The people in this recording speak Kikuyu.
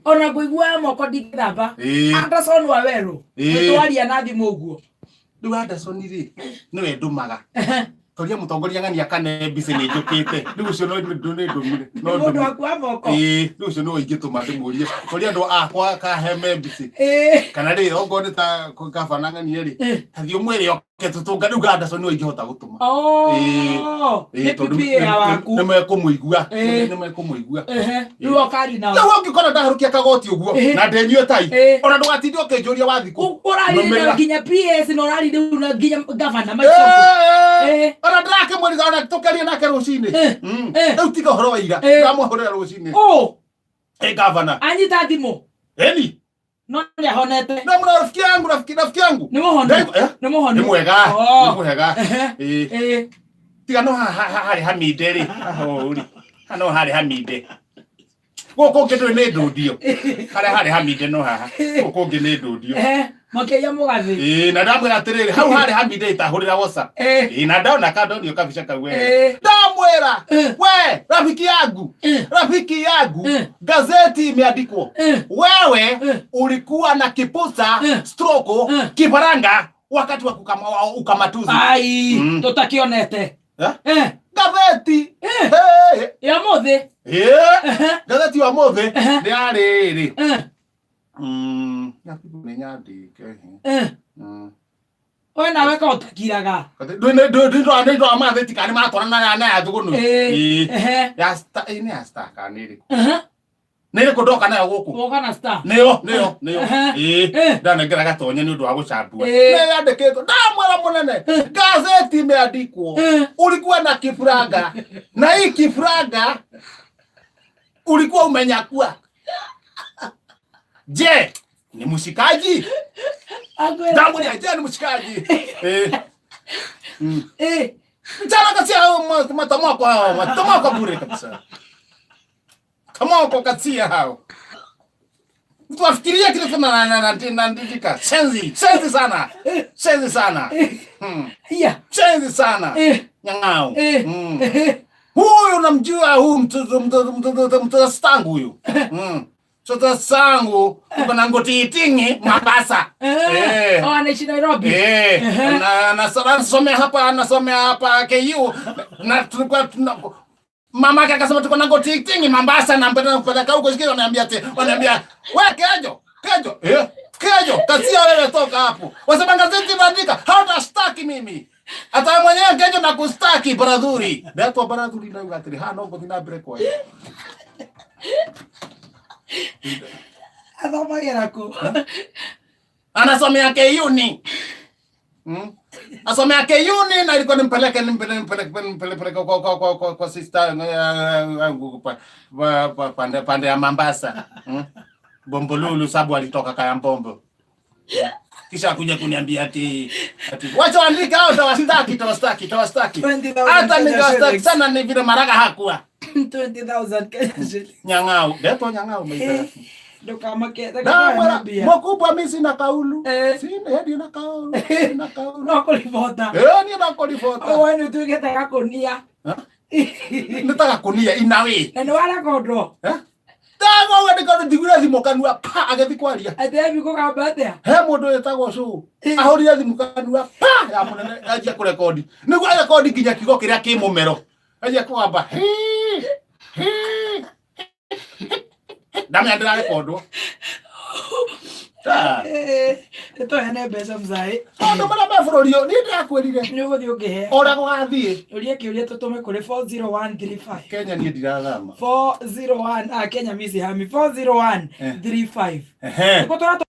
Ona ngũiguaga moko ndingĩthamba. Anderson Waweru. Twaria na thimũ ũguo. Rĩu Anderson rĩ, nĩwe ndũmaga toria mũtongoria ng'ania kana mbica nĩ njũkĩte. Rĩu ũcio no nĩ ndũmire no Mũndũ ndũmire. waku wa moko. Ĩĩ, rĩu ũcio nĩwe ingĩtũma ndĩmũrie toria andũ akwa kaheme mbici. Kana rĩ, okorwo nĩ ta gabana ng'ania rĩ, tathiĩ ũmwĩre oke tũtũnga. Rĩu Anderson nĩwe ingĩhota gũtũma. Oh, Ĩĩ, nĩ tondũ PPA ya waku. nĩ mekũmũigua. Nĩ mekũmũigua. Rĩu ũkari nao. Rĩu ũngĩkora ndaharũkia kagoti ũguo na ndenyue tai, ona ndũgatinde ũkĩnjũria wa thikũ. Ũrarire na Nũmĩrĩra. nginya PS na ũrarire rĩu na nginya gavana maicoko. Ona ndĩrakĩmwĩriga ona tũkerie nake rũcinĩ. Rĩu tiga ũhoro wa ira, ndamũhũrĩra rũcinĩ. Oh, Ĩ gavana. Anyita thimũ. Eni. No nĩ ahonete. Na mna rafiki yangu, rafiki yangu. Nĩ mũhonu. Eh? Nĩ mũhonu. Nĩ mwega. Oh. Nĩ mwega. Ĩĩ. Tiga no harĩ haminde rĩ. Haha ũũ rĩ. Haha no harĩ haminde. Gũkũ ũngĩ ndũĩ nĩ ndũndio. Harĩa harĩ haminde no haha. Gũkũ ũngĩ nĩ ndũndio. Makĩiya mũgathĩ. Ĩĩ, na ndamwĩra atĩrĩrĩ, hau harĩ haminde itahũrĩra WhatsApp. Ĩĩ, na ndona kandonio kabica kau wega. Ndamwĩra, we rafiki yangu, rafiki yangu, gazeti imeandikwa wewe ulikuwa na kipusa stroke kifaranga wakati wa kukama, wa ukamatuzi. Ai, tũtakĩonete. Eh? Gazeti. Hey. Ya mũthĩ. Gazeti wa mũthĩ nĩ yarĩrĩ. Nĩ nyandĩke. We nawe ka ũtakiraga. Ndå matheti kana nĩ maratwarana na ya thũgũnũ. Ya star, ĩ nĩ ya star kana nĩ ĩrĩkũ? Nĩ ĩrĩkũ ndoka nayo gũkũ? Woka na star. Nĩyo, nĩyo, nĩyo. Ĩĩ, ndanengera gatonye nĩ ũndũ wa gũcambua. Nĩ yandĩkĩtwo, ndamwĩra mũnene, gazeti imeandikwo ulikuwa na kifuranga na hii kifuranga ulikuwa umenyakua. Je, ni mshikaji? Ndamwĩra, je, ni mshikaji? Mchana katia hao matomoko, hao matomoko bure kabisa. Tomoko katia hao. Mtu afikiria kile kama na na na ndika. Senzi, senzi sana. Senzi sana. Yeah. Senzi sana. Nyang'au. Huyu unamjua huyu mtoto mtoto mtoto mtoto stangu huyu. Mtoto sangu uko na ngoti itingi Mombasa. Oh, anaishi Nairobi. Na anasomea hapa, anasomea hapa KU. Na tulikuwa tuna mama yake akasema tuko na ngoti itingi Mombasa na mpenda kupeleka huko, sikia wananiambia ati, wananiambia we Kejo, Kejo, Kejo, kasia wewe toka hapo. Wasema gazeti imeandika hautashtaki mimi. Hata wewe mwenyewe Kejo na kustaki baradhuri. Ndio baradhuri ndio ngatiri ha no ngothi na mbere kwa. Athomagĩra kũ? Anasomea KU-ni. Asomea KU-ni na ilikuwa nimpeleke nimpeleke nimpeleke nimpeleke kwa kwa kwa kwa kwa sister yangu pa pande pande ya Mombasa. Bombolulu sababu alitoka kaya Mbombo. Kisha kuja kuniambia ati ati wacha andika hao tawastaki tawastaki tawastaki. 20,000 Hata Kenya ningewastaki shillings. sana ni vile Maraga hakuwa. 20,000 Kenya shillings. Nyang'au, ndeto nyang'au maitha. Ndukamake, Na ndũkamake mbia. mkubwa mimi sina kaulu. Sina hadi na kaulu, sina kaulu. No kũribota. Ni na kũribota. Oh, we nĩ ũtuĩkĩte gakũnia. Ha? Nĩ ta gakũnia inawe. Na nĩ warekondwo. Ndaga we ndikona ndigwira thimũ kanua pa agĩthiĩ kwaria. Atĩ ebi kũgamba atĩa? He mũndũ wĩtagwo Cũũ. Ahũrire thimũ kanua pa ya mũnene anjia kũrekondi. Nĩguo arekondi nginya kiugo kĩrĩa kĩ mũmero. Anjia kũgamba hi hi. Ndamenya ndĩrarekondwo. Nĩ tũheane mbeca mzaĩ. Maũndũ marĩa me bũrũri ũyũ, niĩ ndĩrakwĩrire. Nĩ ũgũthiĩ ũkĩhe. Ũrĩa gũgathiĩ. Ũria kĩũria tũtũme kũrĩ 40135. Kenya niĩ ndirathama. 401, Kenya mimi sihami. 40135. Nĩguo tũratũ-